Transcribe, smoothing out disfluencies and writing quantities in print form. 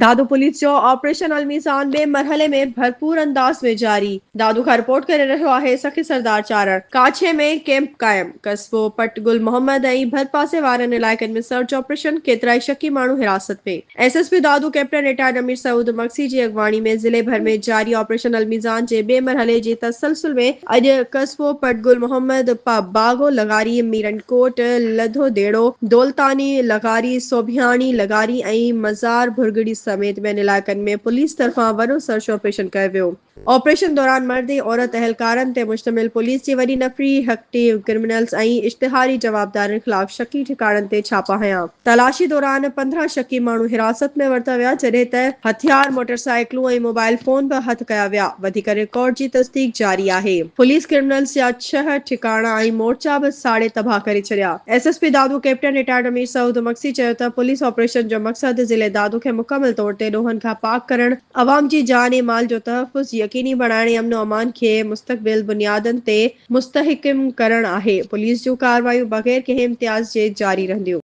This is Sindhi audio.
دادو پوليس جو آپريشن الميزان ٻئي مرحلي ۾ ڀرپور انداز ۾ جاري، دادو کان رپورٽ ڪري رهيو آهي سخي سردار چارڻ، ڪاڇي ۾ ڪيمپ قائم، قصبو پٽ گل محمد ۽ ڀرپاسي وارن علائقن ۾ سرچ آپريشن، ڪيترائي شڪي ماڻهو حراست ۾. S S P Dadu captain retired Amir Saud Magsi جي اڳواڻي ۾ ضلعي ڀر ۾ جاري آپريشن الميزان جي ٻئي مرحلي جي تسلسل ۾ اڄ قصبو پٽ گل محمد، باغو لغاري، ميرن ڪوٽ، لڌو ديڙو، دولتاني لغاري، سوڀياڻي لغاري ۽ مزار ڀرڳڙي سميت ٻين علائقن ۾ پوليس طرفان وڏو سرچ آپريشن ڪيو ويو. آپريشن دوران مرد ۽ عورت اهلڪارن تي مشتمل پوليس جي وڏي نفري ايڪٽو ڪرمنلز ۽ اشتهاري جوابدارن خلاف شڪي ٺڪاڻن تي ڇاپا هنيا. تلاشي دوران 15 شڪي ماڻهو حراست ۾ ورتا ويا، جڏهن ته هٿيار، موٽر سائيڪلون ۽ موبائل فون به هٿ ڪيا ويا. وڌيڪ رڪارڊ جي تصديق جاري آهي. پوليس ڪرمنلز جا ڇهه ٺڪاڻا ۽ مورچا به ساڙي تباهه ڪري ڇڏيا. S S P Dadu captain retired Amir Saud Magsi چيو ته پوليس آپريشن جو مقصد ضلعي دادو کي مڪمل طور تي ڏوهن کان پاڪ ڪرڻ، عوام جي جان ۽ مال جو تحفظ يقيني بڻائڻ ۽ امن و امان کي مستقبل بنيادن تي مستحڪم ڪرڻ آهي. پوليس جون ڪارروايون بغير ڪنهن امتياز جي جاري رهنديون.